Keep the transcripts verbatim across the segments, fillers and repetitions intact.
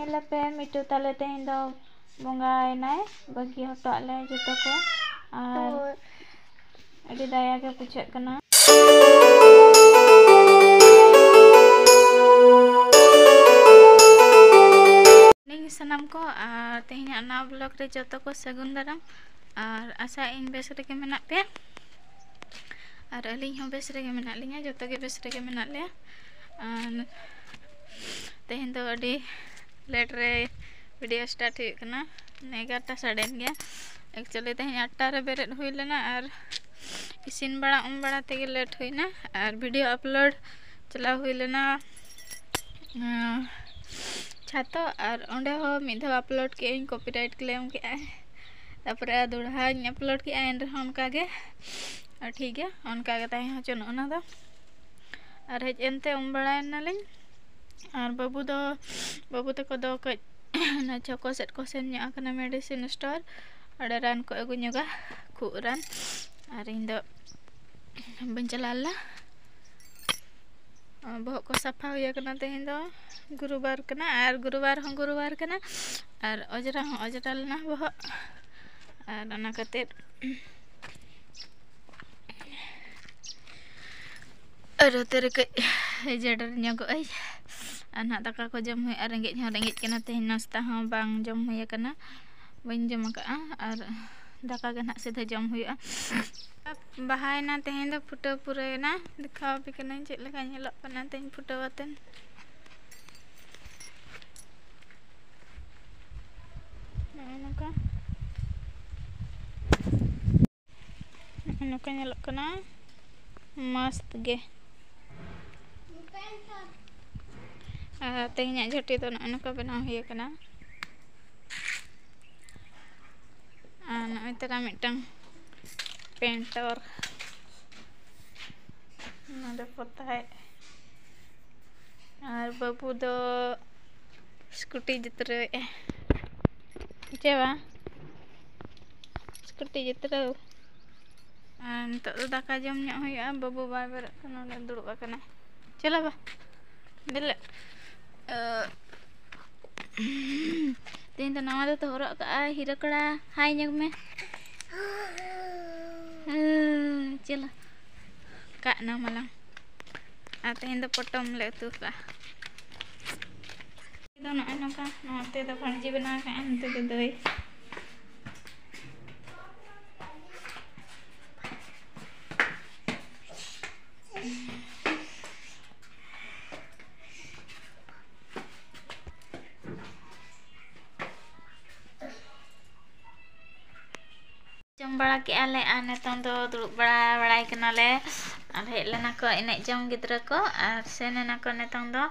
ᱧᱮᱞ ᱟᱯᱮ ᱢᱤᱴᱩ ᱛᱟᱞᱮ ᱛᱮᱦᱮᱧ ᱫᱚ ᱵᱚᱸᱜᱟᱭᱮᱱᱟᱭ, ᱵᱟᱹᱜᱤ ᱦᱚᱴᱚ ᱟᱫ ᱞᱮ ᱡᱚᱛᱚ ᱠᱚ, ᱟᱨ ᱟᱹᱰᱤ ᱫᱟᱭᱟ ᱜᱮ ᱵᱩᱡᱷᱟᱹᱜ ᱠᱟᱱᱟ᱾ ᱱᱤᱭᱟᱹ ᱥᱟᱱᱟᱢ ᱠᱚ, ᱟᱨ ᱛᱮᱦᱮᱧᱟᱜ ᱱᱟᱣᱟ vlog ᱨᱮ ᱡᱚᱛᱚ ᱠᱚ ᱥᱟᱹᱜᱩᱱ ᱫᱟᱨᱟᱢ, ᱟᱨ ᱟᱥᱟᱭᱟᱹᱧ ᱵᱮᱥ ᱨᱮᱜᱮ ᱢᱮᱱᱟᱜ ᱯᱮᱭᱟ, ᱟᱨ ᱟᱹᱞᱤᱧ ᱦᱚᱸ ᱵᱮᱥ ᱨᱮᱜᱮ ᱢᱮᱱᱟᱜ ᱞᱤᱧᱟ, ᱡᱚᱛᱚ ᱜᱮ ᱵᱮᱥ ᱨᱮᱜᱮ ᱢᱮᱱᱟᱜ ᱞᱮᱭᱟ᱾ ᱟᱨ ᱛᱮᱦᱮᱧ ᱫᱚ ᱟᱹᱰᱤ late ᱨᱮ video start ᱦᱩᱭᱩᱜ ᱠᱟᱱᱟ, ᱢᱟᱱᱮ ᱮᱜᱟᱨᱚᱴᱟ ᱥᱟᱰᱮᱭᱮᱱ ᱜᱮᱭᱟ᱾ Actually ᱛᱮᱦᱮᱧ ᱟᱴᱴᱟ ᱨᱮ ᱵᱮᱨᱮᱫ ᱦᱩᱭ ᱞᱮᱱᱟ, ᱟᱨ ᱤᱥᱤᱱ ᱵᱟᱲᱟ ᱩᱢ ᱵᱟᱲᱟ ᱛᱮᱜᱮ late ᱦᱩᱭᱱᱟ, ᱟᱨ video upload ᱪᱟᱞᱟᱣ ᱦᱩᱭ ᱞᱮᱱᱟ, ᱟᱸ, ᱪᱷᱟᱛᱚ, ᱟᱨ ᱚᱸᱰᱮ ᱦᱚᱸ ᱢᱤᱫ ᱫᱷᱟᱣ upload ᱠᱮᱜᱼᱟᱹᱧ, copyright claim ᱠᱮᱜᱼᱟᱭ᱾ ᱛᱟᱨᱯᱚᱨᱮ ᱟᱨ ᱫᱚᱲᱦᱟᱧ upload ᱠᱮᱜᱼᱟ, ᱮᱱ ᱨᱮᱦᱚᱸ ᱚᱱᱠᱟ ᱜᱮ, ᱟᱨ ᱴᱷᱤᱠ ᱜᱮᱭᱟ, ᱚᱱᱠᱟ ᱜᱮ ᱛᱟᱦᱮᱸ ᱦᱚᱪᱚᱱᱚᱜ ᱚᱱᱟ ᱫᱚ᱾ ᱟᱨ ᱦᱮᱡ ᱮᱱᱛᱮ ᱩᱢ ᱵᱟᱲᱟᱭᱮᱱᱟᱞᱤᱧ, ᱟᱨ ᱵᱟᱹᱵᱩ ᱫᱚ, ᱵᱟᱹᱵᱩ ᱛᱟᱠᱚ ᱫᱚ ᱠᱟᱹᱡ ᱚᱱᱟ ᱪᱷᱚᱠᱚ ᱥᱮᱫ ᱠᱚ ᱥᱮᱱ ᱧᱚᱜ ᱟᱠᱟᱱᱟ, medicine store, ᱚᱸᱰᱮ ᱨᱟᱱ ᱠᱚ ᱟᱹᱜᱩ ᱧᱚᱜᱟ, ᱠᱷᱩᱜ ᱨᱟᱱ, ᱟᱨ ᱤᱧ ᱫᱚ ᱵᱟᱹᱧ ᱪᱟᱞᱟᱣ ᱞᱮᱱᱟ᱾ ᱵᱚᱦᱚᱜ ᱠᱚ ᱥᱟᱯᱷᱟ ᱦᱩᱭ ᱟᱠᱟᱱᱟ, ᱛᱮᱦᱮᱧ ᱫᱚ ᱜᱩᱨᱩᱵᱟᱨ ᱠᱟᱱᱟ, ᱟᱨ ᱜᱩᱨᱩᱵᱟᱨ ᱦᱚᱸ ᱜᱩᱨᱩᱵᱟᱨ ᱠᱟᱱᱟ, ᱟᱨ ᱚᱡᱽᱨᱟ ᱦᱚᱸ ᱚᱡᱽᱨᱟ ᱞᱮᱱᱟ ᱵᱚᱦᱚᱜ, ᱟᱨ ᱚᱱᱟ ᱠᱷᱟᱹᱛᱤᱨ ᱟᱨ ᱱᱚᱛᱮ ᱨᱮ ᱠᱟᱹᱡ ᱡᱮᱰᱮᱨ ᱧᱚᱜᱚᱜ ᱟᱹᱧ, ᱟᱨ ᱱᱟᱦᱟᱜ ᱫᱟᱠᱟ ᱠᱚ ᱡᱚᱢ ᱦᱩᱭᱩᱜᱼᱟ, ᱨᱮᱸᱜᱮᱡ ᱦᱚᱸ ᱨᱮᱸᱜᱮᱡ ᱠᱟᱱᱟ, ᱛᱮᱦᱮᱧ ᱱᱟᱥᱛᱟ ᱦᱚᱸ ᱵᱟᱝ ᱡᱚᱢ ᱦᱩᱭ ᱟᱠᱟᱱᱟ, ᱵᱟᱹᱧ ᱡᱚᱢ ᱟᱠᱟᱫᱼᱟ, ᱟᱨ ᱫᱟᱠᱟ ᱜᱮ ᱱᱟᱦᱟᱜ ᱥᱤᱫᱷᱟᱹ ᱡᱚᱢ ᱦᱩᱭᱩᱜᱼᱟ᱾ ᱵᱟᱦᱟᱭᱮᱱᱟ, ᱛᱮᱦᱮᱧ ᱫᱚ ᱯᱷᱩᱴᱟᱹᱣ ᱯᱩᱨᱟᱹᱣᱮᱱᱟ, ᱫᱮᱠᱷᱟᱣ ᱟᱯᱮ ᱠᱟᱹᱱᱟᱹᱧ ᱪᱮᱫ ᱞᱮᱠᱟ ᱧᱮᱞᱚᱜ ᱠᱟᱱᱟ ᱛᱮᱦᱮᱧ ᱯᱷᱩᱴᱟᱹᱣ ᱟᱛᱮᱱ᱾ ᱱᱚᱜᱼᱚᱭ ᱱᱚᱝᱠᱟ, ᱱᱚᱜᱼᱚᱭ ᱱᱚᱝᱠᱟ ᱧᱮᱞᱚᱜ ᱠᱟᱱᱟ, ᱢᱚᱥᱛ ᱜᱮ᱾ ᱟᱨ ᱛᱮᱦᱮᱧᱟᱜ ᱡᱷᱟᱹᱴᱤ ᱫᱚ ᱱᱚᱜᱼᱚᱭ ᱱᱚᱝᱠᱟ ᱵᱮᱱᱟᱣ ᱦᱩᱭ ᱟᱠᱟᱱᱟ᱾ ᱟᱨ ᱱᱚᱜᱼᱚᱭ ᱛᱟᱨᱟ ᱢᱤᱫᱴᱟᱝ painter ᱱᱚᱰᱮ ᱯᱚᱛᱟᱣᱮᱫ, ᱟᱨ ᱵᱟᱹᱵᱩ ᱫᱚ scooty ᱡᱤᱛᱨᱟᱹᱣᱮᱫᱼᱟᱭ, ᱪᱮ ᱵᱟᱝ? Scooty ᱡᱤᱛᱨᱟᱹᱣ᱾ ᱟᱨ ᱱᱤᱛᱚᱜ ᱫᱚ ᱫᱟᱠᱟ ᱡᱚᱢ ᱧᱚᱜ ᱦᱩᱭᱩᱜᱼᱟ, ᱵᱟᱹᱵᱩ ᱵᱟᱭ ᱵᱮᱨᱮᱫ ᱠᱟᱱᱟ, ᱱᱚᱰᱮ ᱫᱩᱲᱩᱵ ᱟᱠᱟᱱᱟᱭ᱾ ᱪᱚᱞᱚ ᱵᱟ, ᱫᱮᱞᱟ᱾ ᱟᱹ, ᱛᱮᱦᱮᱧ ᱫᱚ ᱱᱟᱣᱟ ᱫᱚᱛᱚ ᱦᱚᱨᱚᱜ ᱠᱟᱜᱼᱟ ᱦᱤᱨᱟᱹ ᱠᱚᱲᱟ᱾ ᱦᱟᱭ ᱧᱚᱜ ᱢᱮ᱾ ᱦᱮᱸ, ᱪᱚᱞᱚ᱾ ᱠᱟᱜ ᱱᱟ ᱢᱟᱞᱟᱝ᱾ ᱟᱨ ᱛᱮᱦᱮᱧ ᱫᱚ ᱯᱚᱴᱚᱢ ᱞᱮ ᱩᱛᱩ ᱠᱟᱜᱼᱟ᱾ ᱫᱚ ᱱᱚᱜᱼᱚᱭ ᱱᱚᱝᱠᱟ, ᱱᱚᱛᱮ ᱫᱚ ᱵᱷᱟᱹᱡᱤ ᱵᱮᱱᱟᱣ ᱠᱟᱜᱼᱟ, ᱱᱚᱛᱮ ᱫᱚ ᱫᱟᱹᱭ᱾ ᱡᱚᱢ ᱵᱟᱲᱟ ᱠᱮᱜᱼᱟ ᱞᱮ ᱟᱨ ᱱᱤᱛᱚᱝ ᱫᱚ ᱫᱩᱲᱩᱵ ᱵᱟᱲᱟ ᱵᱟᱲᱟᱭ ᱠᱟᱱᱟᱞᱮ᱾ ᱟᱨ ᱦᱮᱡ ᱞᱮᱱᱟ ᱠᱚ ᱮᱱᱮᱡ ᱡᱚᱝ ᱜᱤᱫᱽᱨᱟᱹ ᱠᱚ ᱟᱨ ᱥᱮᱱ ᱮᱱᱟ ᱠᱚ ᱱᱤᱛᱚᱝ ᱫᱚ᱾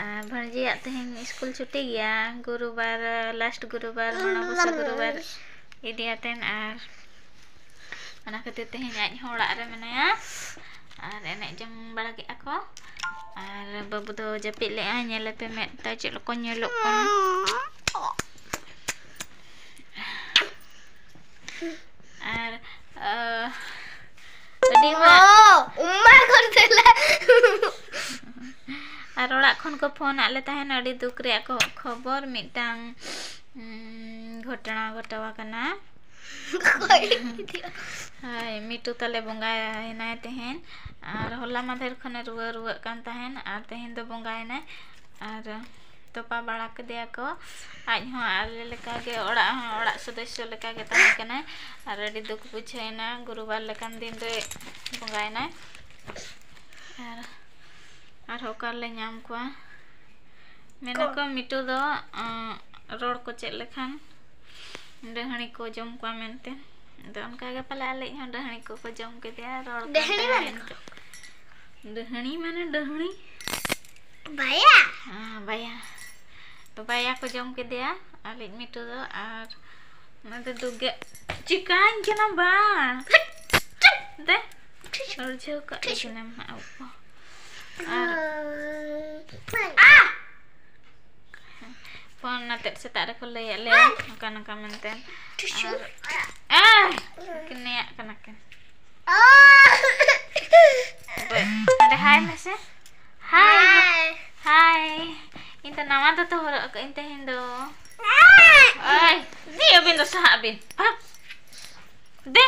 ᱟᱨ ᱵᱷᱟᱹᱡᱤᱭᱟᱜ ᱛᱮᱦᱮᱧ ᱥᱠᱩᱞ ᱪᱷᱩᱴᱤ ᱜᱮᱭᱟ, ᱜᱩᱨᱩᱵᱟᱨ, ᱞᱟᱥᱴ ᱜᱩᱨᱩᱵᱟᱨ, ᱢᱚᱱᱟᱵᱚᱥᱟ ᱜᱩᱨᱩᱵᱟᱨ ᱤᱫᱤᱭᱟᱛᱮᱱ᱾ ᱟᱨ ᱚᱱᱟ ᱠᱷᱟᱹᱛᱤᱨ ᱛᱮᱦᱮᱧ ᱟᱡ ᱦᱚᱸ ᱚᱲᱟᱜ ᱨᱮ ᱢᱮᱱᱟᱭᱟ᱾ ᱟᱨ ᱮᱱᱮᱡ ᱡᱚᱝ ᱵᱟᱲᱟ ᱠᱮᱜᱼᱟ ᱠᱚ᱾ ᱟᱨ ᱵᱟᱹᱵᱩ ᱫᱚ ᱡᱟᱹᱯᱤᱫ ᱞᱮᱜᱼᱟᱭ, ᱧᱮᱞᱮᱯᱮ ᱢᱮᱫ ᱛᱟᱭ ᱪᱮᱫ ᱞᱮᱠᱟ ᱧᱮᱞᱚᱜ ᱠᱟᱱᱟ᱾ ᱟᱨ ᱟᱹᱰᱤ ᱦᱚᱲᱟᱜ ᱩᱢᱟ ᱠᱚᱨᱛᱮᱞᱮ᱾ ᱟᱨ ᱚᱲᱟᱜ ᱠᱷᱚᱱ ᱠᱚ ᱯᱷᱳᱱ ᱟᱫ ᱞᱮ ᱛᱟᱦᱮᱱ, ᱟᱹᱰᱤ ᱫᱩᱠ ᱨᱮᱭᱟᱜ ᱠᱚ ᱠᱷᱚᱵᱚᱨ, ᱢᱤᱫᱴᱟᱝ ᱩᱸ, ᱜᱷᱚᱴᱚᱱᱟ ᱜᱷᱚᱴᱟᱣ ᱟᱠᱟᱱᱟ᱾ ᱦᱳᱭ, ᱢᱤᱴᱩ ᱛᱟᱞᱮ ᱵᱚᱸᱜᱟᱭᱮᱱᱟᱭ ᱛᱮᱦᱮᱧ᱾ ᱟᱨ ᱦᱚᱞᱟ ᱢᱟᱫᱷᱮᱨ ᱠᱷᱚᱱᱮ ᱨᱩᱣᱟᱹ ᱨᱩᱣᱟᱹᱜ ᱠᱟᱱ ᱛᱟᱦᱮᱱ, ᱟᱨ ᱛᱮᱦᱮᱧ ᱫᱚ ᱵᱚᱸᱜᱟᱭᱮᱱᱟᱭ᱾ ᱟᱨ ᱛᱚᱯᱟ ᱵᱟᱲᱟ ᱠᱮᱫᱮᱭᱟ ᱠᱚ᱾ ᱟᱡ ᱦᱚᱸ ᱟᱞᱮ ᱞᱮᱠᱟᱜᱮ, ᱚᱲᱟᱜ ᱦᱚᱸ ᱚᱲᱟᱜ ᱥᱚᱫᱚᱥᱥᱚ ᱞᱮᱠᱟᱜᱮ ᱛᱟᱦᱮᱸ ᱠᱟᱱᱟᱭ᱾ ᱟᱨ ᱟᱹᱰᱤ ᱫᱩᱠ ᱵᱩᱡᱷᱟᱹᱣ ᱮᱱᱟ, ᱜᱩᱨᱩᱵᱟᱨ ᱞᱮᱠᱟᱱ ᱫᱤᱱ ᱨᱮ ᱵᱚᱸᱜᱟᱭᱮᱱᱟᱭ᱾ ᱟᱨ ᱟᱨᱦᱚᱸ ᱚᱠᱟ ᱨᱮᱞᱮ ᱧᱟᱢ ᱠᱚᱣᱟ? ᱢᱮᱱᱟᱠᱚ ᱢᱤᱴᱩ ᱫᱚ, ᱟᱸ, ᱨᱚᱲ ᱠᱚ ᱪᱮᱫ ᱞᱮᱠᱷᱟᱱ ᱰᱟᱹᱦᱲᱤ ᱠᱚ ᱡᱚᱢ ᱠᱚᱣᱟ ᱢᱮᱱᱛᱮ᱾ ᱟᱫᱚ ᱚᱱᱠᱟ ᱜᱮ ᱯᱟᱞᱮ ᱟᱞᱮ ᱦᱚᱸ ᱰᱟᱹᱦᱲᱤ ᱠᱚᱠᱚ ᱡᱚᱢ ᱠᱮᱫᱮᱭᱟ, ᱨᱚᱲ ᱠᱟᱱ ᱰᱟᱹᱦᱲᱤ ᱛᱟᱦᱮᱸ ᱢᱟᱱᱮ ᱮᱱᱛᱮ᱾ ᱰᱟᱹᱦᱲᱤ ᱢᱟᱱᱮ ᱰᱟᱹᱦᱲᱤ᱾ ᱵᱟᱭᱟ᱾ ᱦᱮᱸ, ᱵᱟᱭᱟ᱾ ᱛᱚ ᱵᱟᱭᱟ ᱠᱚ ᱡᱚᱢ ᱠᱮᱫᱮᱭᱟ ᱟᱞᱮ ᱢᱤᱴᱩ ᱫᱚ, ᱟᱨ ᱚᱱᱟᱛᱮ ᱫᱩᱠ ᱜᱮ ᱪᱤᱠᱟᱹᱧ ᱠᱟᱱᱟ ᱵᱟ᱾ ᱫᱮ, ᱩᱲᱡᱷᱟᱹᱣ ᱠᱟᱜ ᱞᱮ ᱠᱟᱱᱟᱢ ᱦᱟᱸᱜ ᱩᱵ ᱠᱚ᱾ ᱟᱨ ᱯᱷᱳᱱ ᱟᱛᱮᱫ ᱥᱮᱛᱟᱜ ᱨᱮᱠᱚ ᱞᱟᱹᱭᱟᱫ ᱞᱮᱭᱟ ᱱᱚᱝᱠᱟ ᱱᱚᱝᱠᱟ ᱢᱮᱱᱛᱮ᱾ ᱟᱨ, ᱟᱭ, ᱠᱤᱱ ᱱᱮᱭᱟᱜ ᱠᱟᱱᱟ ᱠᱤᱱ᱾ ᱚᱸᱰᱮ ᱦᱟᱭ ᱢᱮᱥᱮ᱾ ᱦᱟᱭ᱾ ᱦᱟᱭ᱾ ᱦᱟᱭ᱾ ᱤᱧ ᱫᱚ ᱱᱟᱣᱟ ᱫᱚᱛᱚ ᱦᱚᱨᱚᱜ ᱟᱠᱟᱫ ᱟᱹᱧ ᱛᱮᱦᱮᱧ ᱫᱚ᱾ ᱟᱭ, ᱫᱮ ᱟᱹᱵᱤᱱ ᱫᱚ ᱥᱟᱦᱟᱜ ᱵᱤᱱ᱾ ᱯᱷᱟᱠ᱾ ᱫᱮ᱾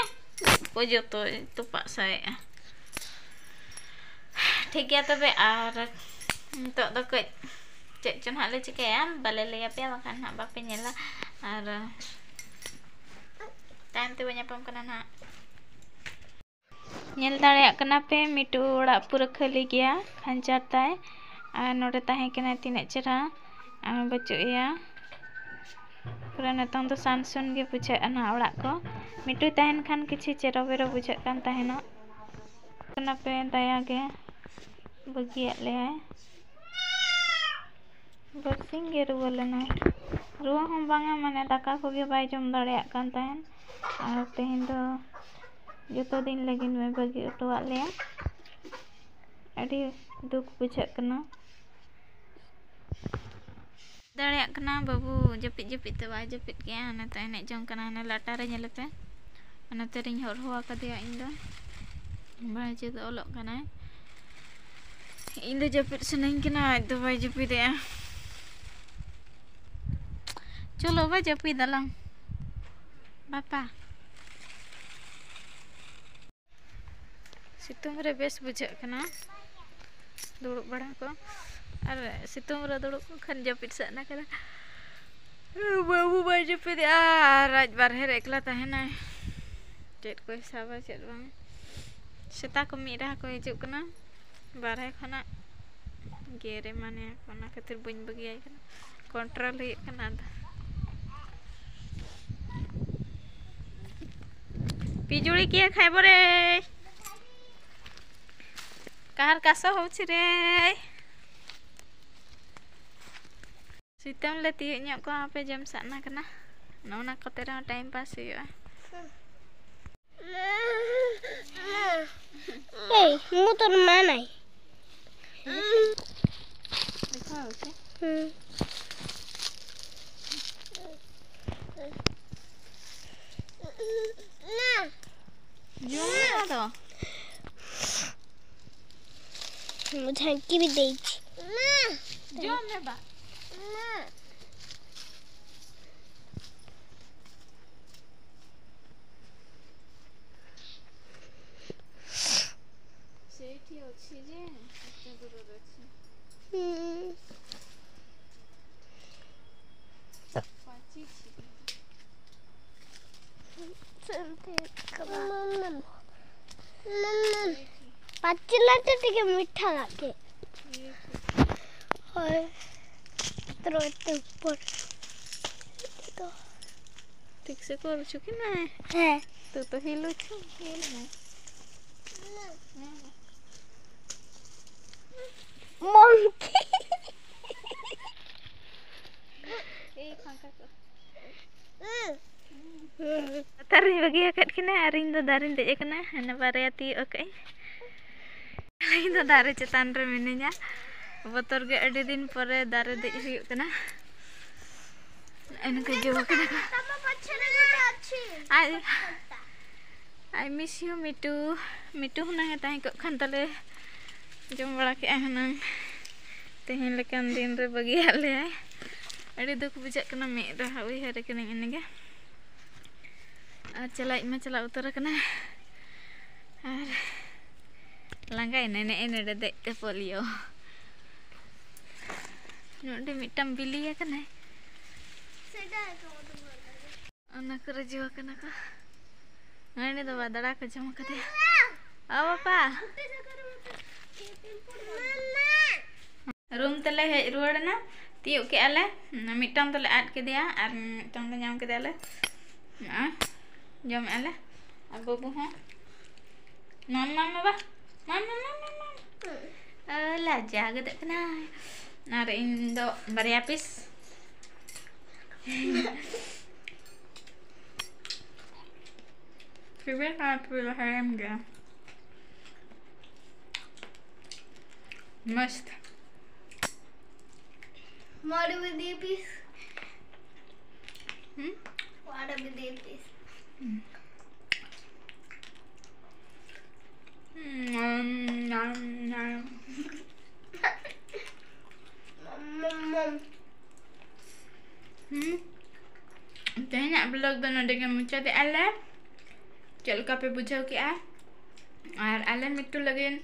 ᱠᱚ ᱡᱚᱛᱚᱭ ᱛᱚᱯᱟᱜ ᱥᱟᱭᱮᱜᱼᱟ᱾ ᱴᱷᱤᱠ ᱜᱮᱭᱟ ᱛᱚᱵᱮ, ᱟᱨ ᱱᱤᱛᱚᱜ ᱫᱚ ᱠᱟᱹᱡ ᱪᱮᱫ ᱪᱚ ᱱᱟᱦᱟᱜ ᱞᱮ ᱪᱤᱠᱟᱹᱭᱟ, ᱵᱟᱞᱮ ᱞᱟᱹᱭ ᱟᱯᱮᱭᱟ, ᱵᱟᱠᱷᱟᱱ ᱱᱟᱦᱟᱜ ᱵᱟᱯᱮ ᱧᱮᱞᱟ᱾ ᱟᱨ ᱛᱟᱭᱚᱢ ᱛᱮᱵᱚ ᱧᱟᱯᱟᱢ ᱠᱟᱱᱟ ᱱᱟᱦᱟᱜ᱾ ᱧᱮᱞ ᱫᱟᱲᱮᱭᱟᱜ ᱠᱟᱱᱟ ᱯᱮ, ᱢᱤᱴᱩ ᱚᱲᱟᱜ ᱯᱩᱨᱟᱹ ᱠᱷᱟᱹᱞᱤ ᱜᱮᱭᱟ, ᱠᱷᱟᱧᱪᱟ ᱛᱟᱭ᱾ ᱟᱨ ᱱᱚᱰᱮ ᱛᱟᱦᱮᱸ ᱠᱟᱱᱟᱭ ᱛᱤᱱᱟᱹᱜ ᱪᱮᱨᱦᱟ, ᱟᱨ ᱵᱟᱹᱪᱩᱜ ᱮᱭᱟ᱾ ᱯᱩᱨᱟᱹ ᱱᱤᱛᱚᱝ ᱫᱚ ᱥᱟᱱ ᱥᱩᱱ ᱜᱮ ᱵᱩᱡᱷᱟᱹᱜ ᱠᱟᱱᱟ ᱚᱲᱟᱜ ᱠᱚ᱾ ᱢᱤᱴᱩᱭ ᱛᱟᱦᱮᱱ ᱠᱷᱟᱱ ᱠᱤᱪᱷᱩ ᱪᱮᱨᱚ ᱵᱮᱨᱚ ᱵᱩᱡᱷᱟᱹᱜ ᱠᱟᱱ ᱛᱟᱦᱮᱱᱚᱜ᱾ ᱠᱟᱱᱟ ᱯᱮ, ᱫᱟᱭᱟ ᱜᱮ ᱵᱟᱹᱜᱤᱭᱟᱫ ᱞᱮᱭᱟᱭ᱾ ᱵᱟᱨᱥᱤᱧ ᱜᱮ ᱨᱩᱣᱟᱹ ᱞᱮᱱᱟᱭ᱾ ᱨᱩᱣᱟᱹ ᱦᱚᱸ ᱵᱟᱝᱟ, ᱢᱟᱱᱮ ᱫᱟᱠᱟ ᱠᱚᱜᱮ ᱵᱟᱭ ᱡᱚᱢ ᱫᱟᱲᱮᱭᱟᱜ ᱠᱟᱱ ᱛᱟᱦᱮᱱ᱾ ᱟᱨ ᱛᱮᱦᱮᱧ ᱫᱚ ᱡᱚᱛᱚ ᱫᱤᱱ ᱞᱟᱹᱜᱤᱫ ᱢᱮ ᱵᱟᱹᱜᱤ ᱦᱚᱴᱚᱣᱟᱫ ᱞᱮᱭᱟ᱾ ᱟᱹᱰᱤ ᱫᱩᱠ ᱵᱩᱡᱷᱟᱹᱜ ᱠᱟᱱᱟ᱾ ᱫᱟᱲᱮᱭᱟᱜ ᱠᱟᱱᱟ ᱵᱟᱹᱵᱩ, ᱡᱟᱹᱯᱤᱫ ᱡᱟᱹᱯᱤᱫ ᱛᱮ ᱵᱟᱭ ᱡᱟᱹᱯᱤᱫ ᱠᱮᱜᱼᱟ, ᱚᱱᱟᱛᱮ ᱮᱱᱮᱡ ᱡᱚᱝ ᱠᱟᱱᱟ ᱦᱟᱱᱮ ᱞᱟᱴᱟ ᱨᱮ, ᱧᱮᱞᱮ ᱯᱮ᱾ ᱚᱱᱟᱛᱮ ᱨᱤᱧ ᱦᱚᱨᱦᱚ ᱟᱠᱟᱫᱮᱭᱟ ᱤᱧ ᱫᱚ᱾ ᱵᱟᱭ ᱪᱮᱫ ᱚᱞᱚᱜ ᱠᱟᱱᱟᱭ᱾ ᱤᱧ ᱫᱚ ᱡᱟᱹᱯᱤᱫ ᱥᱟᱱᱟᱧ ᱠᱟᱱᱟ, ᱟᱡ ᱫᱚ ᱵᱟᱭ ᱡᱟᱹᱯᱤᱫᱮᱜᱼᱟ᱾ ᱪᱚᱞᱚ ᱵᱟ, ᱡᱟᱹᱯᱤᱫ ᱟᱞᱟᱝ ᱵᱟᱯᱟ᱾ ᱥᱤᱛᱩᱝ ᱨᱮ ᱵᱮᱥ ᱵᱩᱡᱷᱟᱹᱜ ᱠᱟᱱᱟ ᱫᱩᱲᱩᱵ ᱵᱟᱲᱟ ᱠᱚ, ᱟᱨ ᱥᱤᱛᱩᱝ ᱨᱮ ᱫᱩᱲᱩᱵ ᱠᱚ ᱠᱷᱟᱱ ᱡᱟᱹᱯᱤᱫ ᱥᱟᱱᱟ ᱠᱟᱱᱟ᱾ ᱵᱟᱹᱵᱩ ᱵᱟᱭ ᱡᱟᱹᱯᱤᱫᱮᱜᱼᱟ ᱟᱨ ᱟᱡ ᱵᱟᱨᱦᱮ ᱨᱮ ᱮᱠᱞᱟ ᱛᱟᱦᱮᱱᱟᱭ, ᱪᱮᱫ ᱠᱚᱭ ᱥᱟᱵᱟ ᱪᱮᱫ ᱵᱟᱝ᱾ ᱥᱮᱛᱟ ᱠᱚ ᱢᱤᱫ ᱨᱟᱦᱟ ᱠᱚ ᱦᱤᱡᱩᱜ ᱠᱟᱱᱟ ᱵᱟᱨᱦᱮ ᱠᱷᱚᱱᱟᱜ, ᱜᱮᱨ ᱮᱢᱟᱱᱮᱭᱟ ᱠᱚ, ᱚᱱᱟ ᱠᱷᱟᱹᱛᱤᱨ ᱵᱟᱹᱧ ᱵᱟᱹᱜᱤᱭᱟᱭ ᱠᱟᱱᱟ᱾ ᱠᱚᱱᱴᱨᱳᱞ ᱦᱩᱭᱩᱜ ᱠᱟᱱᱟ ᱟᱫᱚ᱾ ᱯᱤᱡᱩᱲᱤ ᱠᱮ ᱠᱷᱟᱭᱵᱚ ᱨᱮ᱾ ᱠᱟᱦᱟᱨ ᱠᱟᱥᱚ ᱦᱚᱸ ᱪᱷᱤᱨᱮ᱾ ᱥᱤᱛᱩᱝ ᱞᱮ ᱛᱤᱭᱳᱜ ᱧᱚᱜ ᱠᱚᱣᱟ, ᱟᱯᱮ ᱡᱚᱢ ᱥᱟᱱᱟ ᱠᱟᱱᱟ᱾ ᱱᱚᱜᱼᱚ ᱱᱟ ᱠᱚᱛᱮ ᱨᱮᱦᱚᱸ ᱴᱟᱭᱤᱢ ᱯᱟᱥ ᱦᱩᱭᱩᱜᱼᱟ᱾ ᱮᱭ, ᱢᱩ ᱛᱚᱨ ᱢᱟᱱᱟᱭ᱾ ᱫᱮᱠᱷᱟᱣ ᱯᱮ᱾ ᱦᱩᱸ᱾ ᱡᱚᱢ ᱢᱮ ᱟᱫᱚ᱾ ᱡᱟᱦᱟᱸᱭ ᱠᱤ ᱵᱤᱫᱮᱡ᱾ ᱡᱚᱢ ᱢᱮ ᱵᱟ᱾ ᱢᱟ᱾ ସେଇଠି ଅଛି ଯେ ଏତେ ଦୂରରେ ଅଛି। ହୁଁ। ପାଚି ଅଛି। ସେମିତି ମାମା, ମାମା। ପାଚିଲାଟା ଟିକେ ମିଠା ଲାଗେ। ହଏ। ଏଥର ଏତେ ଉପର। ତ। ଠିକ୍ ସେ କରୁଛୁ କି ନାଇଁ? ହେଁ। ତୁ ତ ହିଲୁଛୁ, ହିଲ ନାଇଁ। ମଙ୍କି। ଏଇ ଫାଙ୍କା କର। ᱞᱟᱛᱟᱨ ᱨᱤᱧ ᱵᱟᱹᱜᱤ ᱟᱠᱟᱫ ᱠᱤᱱᱟ ᱟᱨ ᱤᱧ ᱫᱚ ᱫᱟᱨᱮᱧ ᱫᱮᱡ ᱟᱠᱟᱱᱟ᱾ ᱦᱟᱱᱮ ᱵᱟᱨᱭᱟ ᱛᱤᱭᱳᱜ ᱟᱠᱟᱫ ᱟᱹᱧ᱾ ᱤᱧ ᱫᱚ ᱫᱟᱨᱮ ᱪᱮᱛᱟᱱ ᱨᱮ ᱢᱤᱱᱟᱹᱧᱟ᱾ ᱵᱚᱛᱚᱨ ᱜᱮ ᱟᱹᱰᱤ ᱫᱤᱱ ᱯᱚᱨᱮ ᱫᱟᱨᱮ ᱫᱮᱡ ᱦᱩᱭᱩᱜ ᱠᱟᱱᱟ᱾ ᱱᱚᱜᱼᱚᱭ ᱱᱚᱝᱠᱟ ᱡᱚ ᱠᱟᱱᱟ ᱠᱚ᱾ ᱟᱭ, I miss you ᱢᱤᱴᱩ᱾ ᱢᱤᱴᱩ ᱦᱩᱱᱟᱹᱝ ᱮ ᱛᱟᱦᱮᱸ ᱠᱚᱜ ᱠᱷᱟᱱ ᱛᱟᱞᱮ ᱡᱚᱢ ᱵᱟᱲᱟ ᱠᱮᱜᱼᱟ ᱦᱩᱱᱟᱹᱝ᱾ ᱛᱮᱦᱮᱧ ᱞᱮᱠᱟᱱ ᱫᱤᱱ ᱨᱮ ᱵᱟᱹᱜᱤᱭᱟᱫ ᱞᱮᱭᱟᱭ᱾ ᱟᱹᱰᱤ ᱫᱩᱠ ᱵᱩᱡᱷᱟᱹᱜ ᱠᱟᱱᱟ, ᱢᱮᱫ ᱨᱮ ᱩᱭᱦᱟᱹᱨᱮ ᱠᱟᱹᱱᱟᱹᱧ ᱩᱱᱤᱜᱮ᱾ ᱟᱨ ᱪᱟᱞᱟᱣᱤᱡ ᱢᱟ ᱪᱟᱞᱟᱣ ᱩᱛᱟᱹᱨ ᱟᱠᱟᱱᱟᱭ᱾ ᱟᱨ ᱞᱟᱸᱜᱟᱭᱮᱱᱟᱭ ᱱᱮᱜᱼᱮ ᱱᱚᱰᱮ ᱫᱮᱡ ᱛᱮ ᱯᱳᱞᱤᱭᱳ᱾ ᱱᱚᱰᱮ ᱢᱤᱫᱴᱟᱝ ᱵᱤᱞᱤ ᱟᱠᱟᱱᱟᱭ᱾ ᱚᱱᱟ ᱠᱚᱨᱮ ᱡᱚ ᱠᱟᱱᱟ ᱠᱚ᱾ ᱱᱚᱜᱼᱚᱭ ᱱᱤᱛ ᱫᱚ ᱵᱟᱫᱲᱟ ᱠᱚ ᱡᱚᱢ ᱠᱟᱫᱮᱭᱟ᱾ ᱚ ᱵᱟᱯᱟ᱾ ᱨᱩᱢ ᱛᱮᱞᱮ ᱦᱮᱡ ᱨᱩᱣᱟᱹᱲ ᱮᱱᱟ᱾ ᱛᱤᱭᱳᱜ ᱠᱮᱜᱼᱟ ᱞᱮ᱾ ᱢᱤᱫᱴᱟᱝ ᱫᱚᱞᱮ ᱟᱫ ᱠᱮᱫᱮᱭᱟ ᱟᱨ ᱢᱤᱫᱴᱟᱝ ᱫᱚ ᱧᱟᱢ ᱠᱮᱫᱮᱭᱟᱞᱮ᱾ ᱱᱚᱜᱼᱚᱭ ᱡᱚᱢᱮᱜᱼᱟ ᱞᱮ᱾ ᱟᱨ ᱵᱟᱹᱵᱩ ᱦᱚᱸ᱾ ᱢᱟᱢ, ᱢᱟᱢ, ᱵᱟᱵᱟ᱾ ᱢᱟᱢ, ᱢᱟᱢ, ᱢᱟᱢ, ᱢᱟᱢ, ᱢᱟᱢ᱾ ᱚ, ᱞᱟᱡᱟᱣ ᱜᱚᱫᱚᱜ ᱠᱟᱱᱟᱭ᱾ ᱟᱨ ᱤᱧ ᱫᱚ ᱵᱟᱨᱭᱟ ᱯᱤᱥ᱾ ᱥᱤᱵᱤᱞ ᱠᱟᱱᱟ, ᱯᱩᱨᱟᱹ ᱦᱮᱲᱮᱢ ᱜᱮᱭᱟ᱾ ᱢᱚᱥᱛ᱾ What do we do, please? Hmm? What do we do, please? Hmm. Hmm, nom, nom, nom. ᱦᱩᱸ, ᱛᱮᱦᱮᱧᱟᱜ ᱵᱞᱚᱜ ᱫᱚ ᱱᱚᱰᱮ ᱜᱮ ᱢᱩᱪᱟᱹᱫᱮᱜᱼᱟ ᱞᱮ᱾ ᱪᱮᱫ ᱞᱮᱠᱟ ᱯᱮ ᱵᱩᱡᱷᱟᱹᱣ ᱠᱮᱜᱼᱟ? ᱟᱨ ᱟᱞᱮ ᱢᱤᱴᱴᱩ ᱞᱟᱹᱜᱤᱫ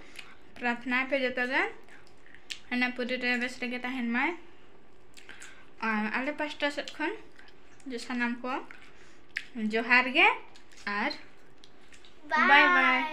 ᱯᱨᱟᱨᱛᱷᱱᱟᱭ ᱯᱮ ᱡᱚᱛᱚ ᱜᱮ, ᱦᱟᱱᱟ ᱯᱩᱨᱤ ᱨᱮ ᱵᱮᱥ ᱨᱮᱜᱮ ᱛᱟᱦᱮᱱ ᱢᱟᱭ᱾ ᱟᱨ ᱟᱞᱮ ᱯᱟᱥᱴᱟ ᱥᱮᱫ ᱠᱷᱚᱱ ᱡᱚ ᱥᱟᱱᱟᱢ ᱠᱚ ᱡᱚᱦᱟᱨ ᱜᱮ ᱟᱨ bye bye.